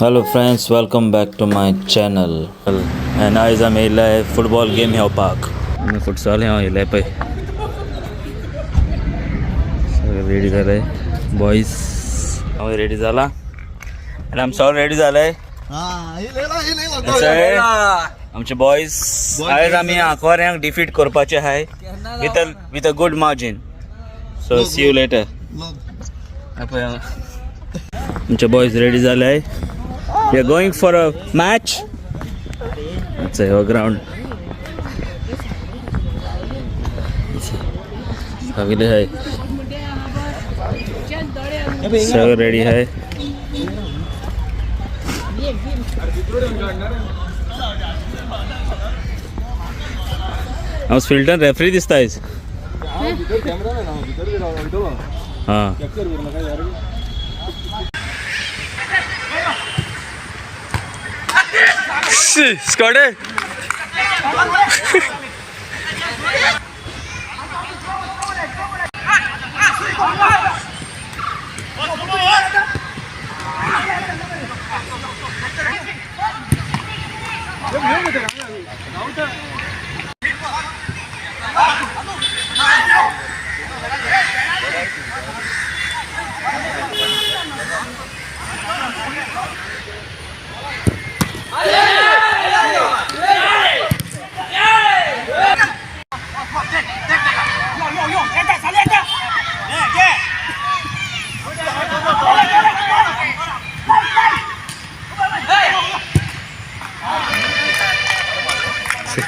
Hello friends, welcome back to my channel. And आयज आमी येयले फुटबॉल गेम खेळपाक. आमी फुटसॉल खेळोंक येयले पळय. सगळे रेडी जाले बॉयज. हांव रेडी जाला आनी आमी सगळे रेडी जाले. आमचे बॉयज, आयज आमी आंकवाऱ्यांक डिफीट करपाचे आहाय with a good margin. So see you later. आमचे बॉयज रेडी जाले. We are going for a match. अच्छा, हो ग्राउंड सगळे आहे, सगळं रेडी आहे. हांव फिल्टन रेफरी दिसता आयज. हां, स्कॉटे.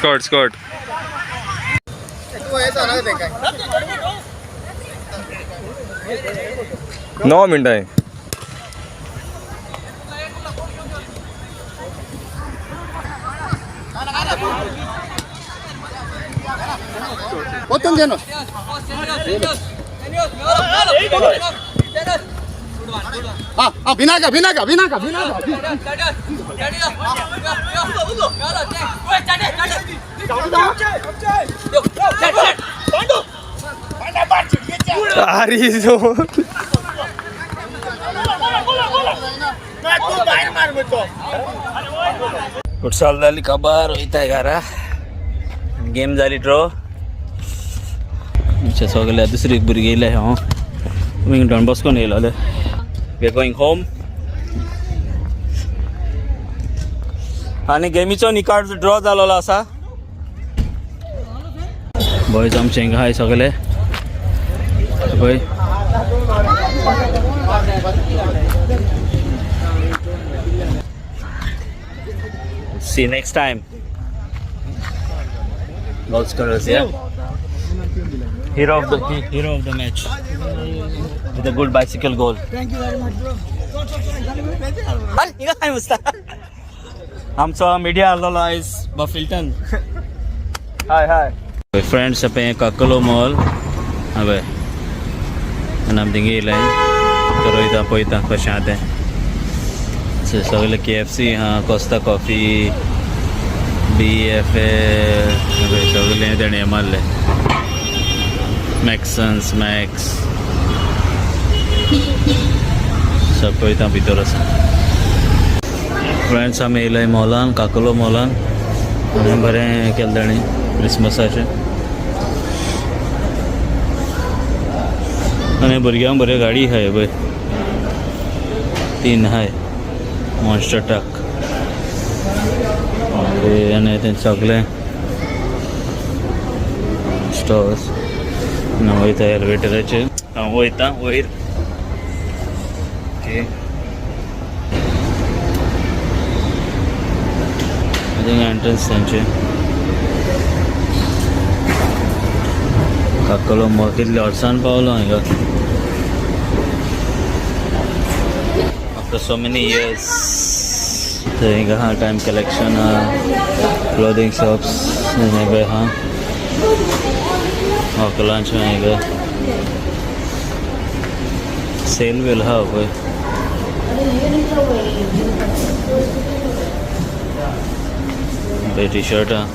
Scott Scott. 9 मिनटां. Vinaka, Vinaka, Vinaka, Vinaka. अरे जो फुटसॉल जाली, खबर वयता घरा. गेम जाली ड्रॉ. आमचे सगळे दुसरी भुरगे येयले. हांव तुमी don बॉस्कोन येयलोले. We are going home. आनी गेमीचो निकाल ड्रॉ जालोलो आसा. बॉयज आमचे हिंगा आहाय सगळे पळय. See you next time. Goal scorers, yeah. Hero of the match with a good bicycle goal. Thank you very much, bro. हिंगा काय मुसता आमचो मिडिया आसलेलो आयज बफिल्टन. हाय हाय. फ्रेंड्स, पळय काकलो मॉल हय आनी आमी थिंगा येयले तर वयता, पळयता कशें आहा तें. सगळे केएफसी आहा, कोस्ता कॉफी, बीएफए, सगळे तेणें हें मारलें, मॅक्सन्स मॅक्स सब पळयता भितर आसा. फ्रेंड्स, आमी येयले मॉलान, काकलो मॉलान. आनी बरें केलें ताणें क्रिसमसाचें. आनी भुरग्यांक बऱ्यो गाडी आहाय पळय, तीन आहाय मॉन्स्टर ट्रक. आनी तें सगळें स्टॉर्स. आनी वयता एलिवेटराचेर हांव वयता वयर. ओके, थिंगा एंट्रन्स तेंचे. काकलो मॉल कितल्या वर्सान पावलो हिंगा after so many years. थंय हिंगा आहा टायम कलेक्शन आहा, क्लोथींग शॉप्स हें आहा, व्हंकलांचें हिंगा सेल बील आहा पळय. टी शर्ट आहा.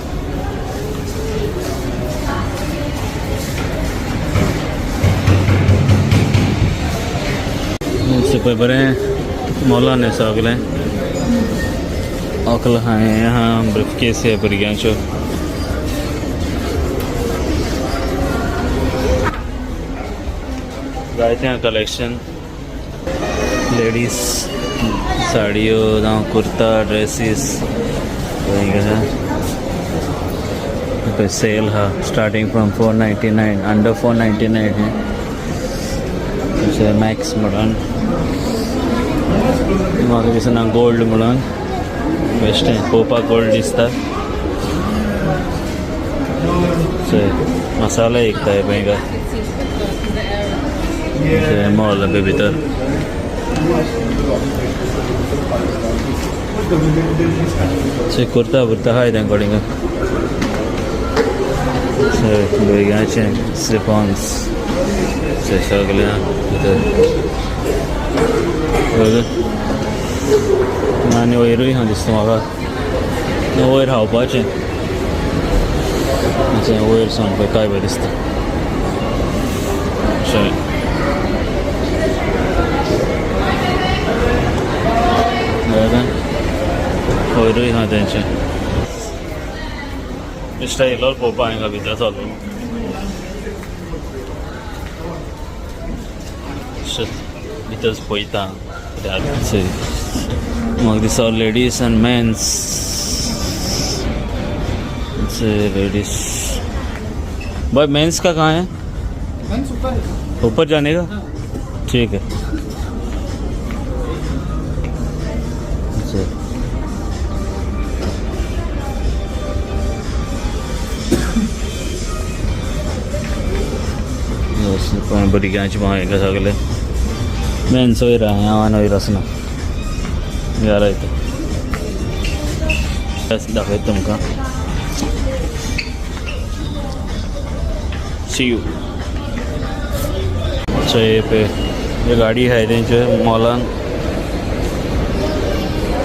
पळय बरें मॉलान हें सगळें. व्हंकल आहा, हें आहा ब्रीफ केस हे भुरग्यांच्यो. जायतें कलेक्शन, लेडीज साडयो जावं कुर्ता, ड्रेसीस. हिंगा सेल हा, starting from 499, under 499. हें मॅक्स म्हणून म्हाका दिसना, गोल्ड म्हणून बेश्टें पळोवपाक गोल्ड दिसता. मसाला विकता हे पळय. मॉल पळय भितर. कुर्ता बुर्ता आहाय तें कडेन. भुरग्यांचे स्लिपॉन्स सगळे भितर. आनी वयरूय आहा दिसता म्हाका, वयर खावपाचें. वयर सावन पळय काय बरें दिसता अशें. वयरूय आहा तेंचें. बेश्टें येयलो पळोवपा हांगा भितर चलोन भितर पळयता. म्हाका दिसता ladies and mens, ladies. भाई, मेंस का कहाँ है? मेंस ऊपर है. ऊपर जाने का? ठीक है. अच्छा. भुरग्यांची म्हाका सगळे मेन्स वयर आहा, हांव वयर आसना घरा येता. दाखयता तुमकां. See you. अच्छा, ये पे ये गाडी आहे तेंचे मॉलान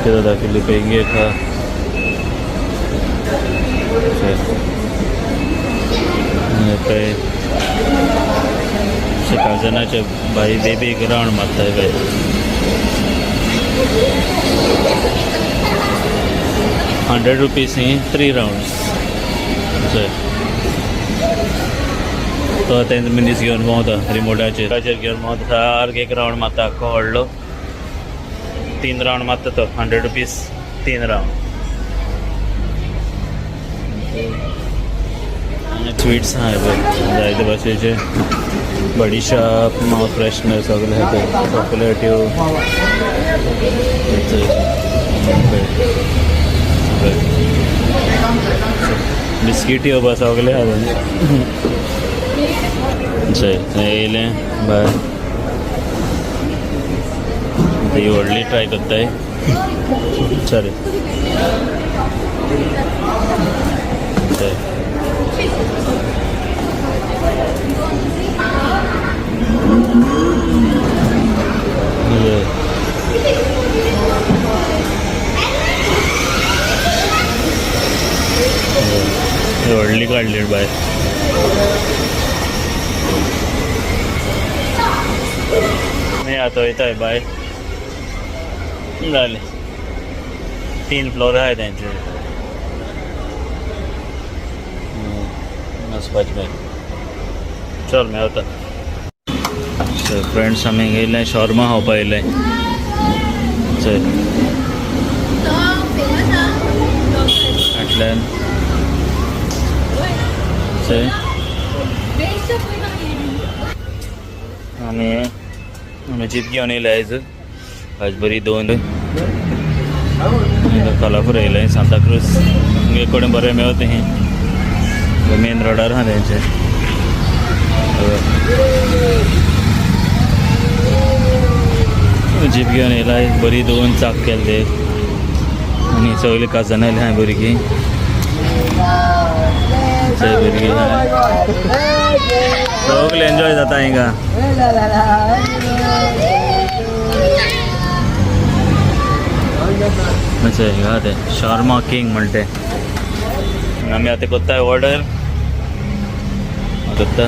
कितें दाखयल्ली पळय एक आहा. पळय, काजनाचे भाई बेबीक राउंड मारताय पळय. ₹100 ही 3 राउंड्स. तो तेंच मनीस घेवन भोंवता रिमोटाचेर, घेवन भोंवता, सारको एक राउंड मारता आख्खो व्हडलो. 3 राउंड मारता तो, ₹100 3 राउंड. स्वीट्स आहा पळय जायते भाशेचे, बडीशाप, मावथ फ्रेशनर सगळे आहा ते, चॉकलेट्यो. बिस्किट्यो बा सगळे आहा. येयलें बाय. ही व्हडली ट्राय करताय. सॉरी. व्हडली काडली बाय. नाही, आतां वयताय बाय. जालें, 3 फ्लोर आहाय तेंचे वचपाचें बाय. चल, मेवता. सो फ्रेंड्स, आमी येयले शॉर्मा खावपा येयले. चल फाटल्यान चल. आमी आमी जीप घेवन येयले आयज. आयज बरी दोन कोल्हापूर येयले, सांताक्रूज. तुमगे कडेन बरें मेवता. हें मेन रोडार आहा तेंचे. जीप घेवन येयला, बरी दोन चाक केले ते. आनी सगळीं काजनां येयली आहा, भुरगीं भुरगीं सगळे एन्जॉय जाता हिंगा. अच्छा, हिंगा ते शॉर्मा किंग म्हणटे. आमी आतां करताय ऑर्डर करता.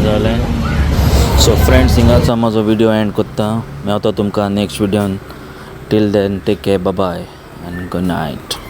जालें. सो फ्रेंड्स, हिंगाच हांव म्हजो व्हिडियो एंड कोत्ता. मेवता तुमकां next व्हिडियोन. Till then take care, bye and good night.